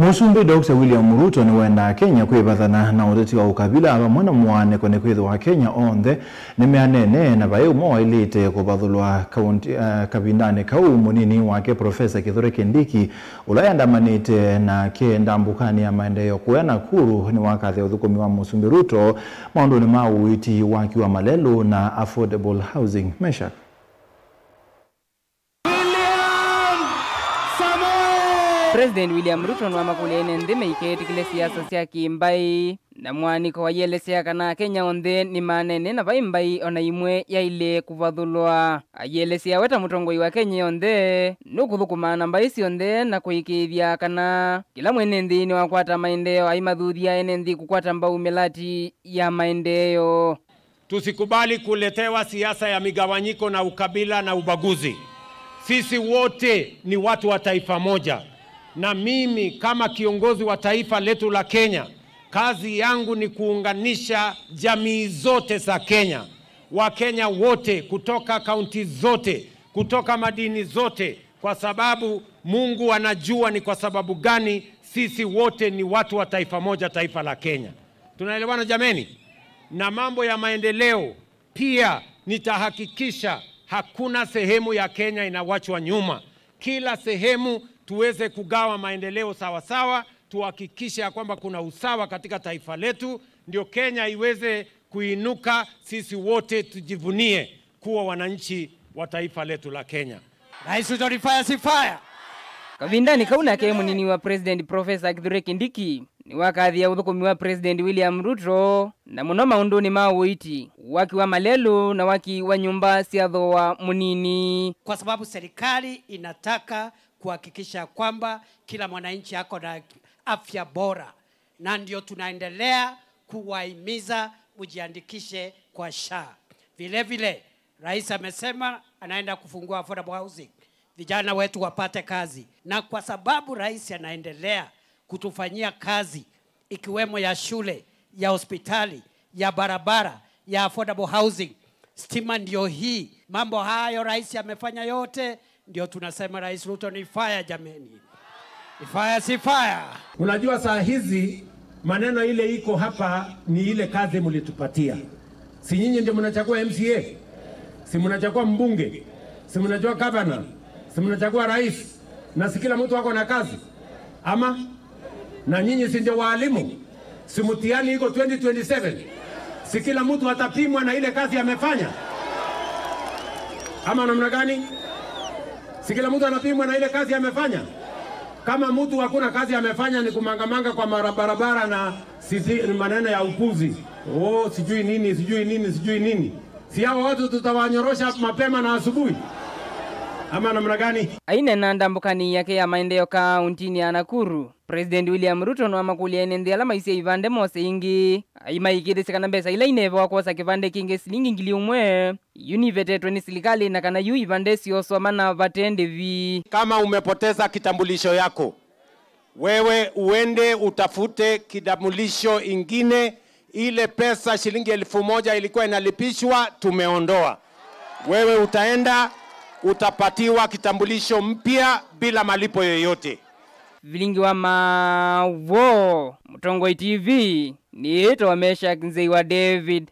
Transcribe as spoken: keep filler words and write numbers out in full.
Mũsumbĩ Doctor William Ruto nĩwendaa Kenya kwĩvathana na ũteti wa ũkavila vamwe na mũaanĩko nĩkwĩthĩwa Akenya onthe nĩmeanene na vai ũmwe waĩlĩte kũvathũlwa kaunti, eh, kavindanĩ kau. Mũnini wake Professor Kithure Kindiki, ũla yandamanĩte nake ndambũkanĩ ya maendeeo kũya Nakuru, nĩwakathĩa ũthũkũmi wa Mũsumbĩ Ruto maũndũnĩ ma ũiiti, waki wa malelũ na affordable housing. Meshack. President William Ruto nĩwamakũlya ene nthĩ maiketĩkĩle siasa sya kĩ-mbaĩ, na mũaanĩko ayĩelesya kana Akenya onthe nĩmanene na vai mbaĩ o na imwe yaĩle kũvathũlwa. Ayĩelesya we ta mũtongoi wa Kenya yonthe nũkũthũkũma na mbaĩ syonthe na kũĩkĩĩthya kana kĩla mwene nthĩ nĩwakwata maendeeo, aimathuthya ene nthĩ kũkwata mbau mĩlati ya maendeeo. Tusikubali kuletewa siasa ya migawanyiko na ukabila na ubaguzi. Sisi wote ni watu wa taifa moja. Na mimi kama kiongozi wa taifa letu la Kenya, kazi yangu ni kuunganisha jamii zote za Kenya, Wakenya wote kutoka kaunti zote, kutoka madini zote, kwa sababu Mungu anajua ni kwa sababu gani sisi wote ni watu wa taifa moja, taifa la Kenya. Tunaelewana jameni? Na mambo ya maendeleo pia nitahakikisha hakuna sehemu ya Kenya inawachwa nyuma. Kila sehemu tuweze kugawa maendeleo sawa sawa, tuhakikishe ya kwamba kuna usawa katika taifa letu, ndio Kenya iweze kuinuka, sisi wote tujivunie kuwa wananchi wa taifa letu la Kenya. Rais Ruto ni fire, si fire. Kavindanĩ kau nake mũnini wa President Professor Kithure Kindiki nĩwakathĩa ũthũkũmi wa President William Ruto, na mũno maũndũnĩ ma ũiiti, waki wa malelũ na waki wa nyũmba sya thooa mũnini. Kwa sababu serikali inataka kuhakikisha kwamba kila mwananchi ako na afya bora, na ndio tunaendelea kuwahimiza mjiandikishe kwa SHA. Vile vile, rais amesema anaenda kufungua affordable housing, vijana wetu wapate kazi, na kwa sababu rais anaendelea kutufanyia kazi, ikiwemo ya shule, ya hospitali, ya barabara, ya affordable housing, stima ndio hii. Mambo hayo rais amefanya yote, ndio tunasema Rais Ruto ni fire jameni. Ni fire, si fire. Unajua saa hizi maneno ile iko hapa ni ile kazi mlitupatia. Si nyinyi ndio mnachagua M C A? Si mnachagua mbunge? Si mnachagua governor? Si mnachagua rais? Na si kila mtu ako na kazi? Ama? Na nyinyi si ndio waalimu? Si mtihani iko twenty twenty-seven? Si kila mtu atapimwa na ile kazi amefanya? Ama namna gani? Si kila mtu anapimwa na ile kazi amefanya? Kama mtu hakuna kazi amefanya, ni kumangamanga kwa mara-, barabara na sisi, maneno ya upuzi. Oh, sijui nini, sijui nini, sijui nini. Si hao watu tutawanyorosha mapema na asubuhi? Ama namna gani? Aineena ndambũkanĩ yake ya maendeeo kaũntinĩ ya Nakuru, President William Ruto nĩwamakũlya ene nthĩ ala maisye ivande mose ĩngĩ, aimaĩkĩĩthĩsya kana mbesa ila ineevawa kwosa kĩvande kĩngĩ silingi ngili ũmwe, yu nivetetwe nĩ silikalĩ na kana yu ivande syoswa mana vate ndĩvi. Kama umepoteza kitambulisho yako, wewe uende utafute kitambulisho ingine. Ile pesa shilingi elfu moja ilikuwa inalipishwa, tumeondoa. Wewe utaenda, utapatiwa kitambulisho mpya bila malipo yoyote. Vilingi wa Maũvoo, Mũtongoi T V, nĩĩtwa Meshack Nzei wa David.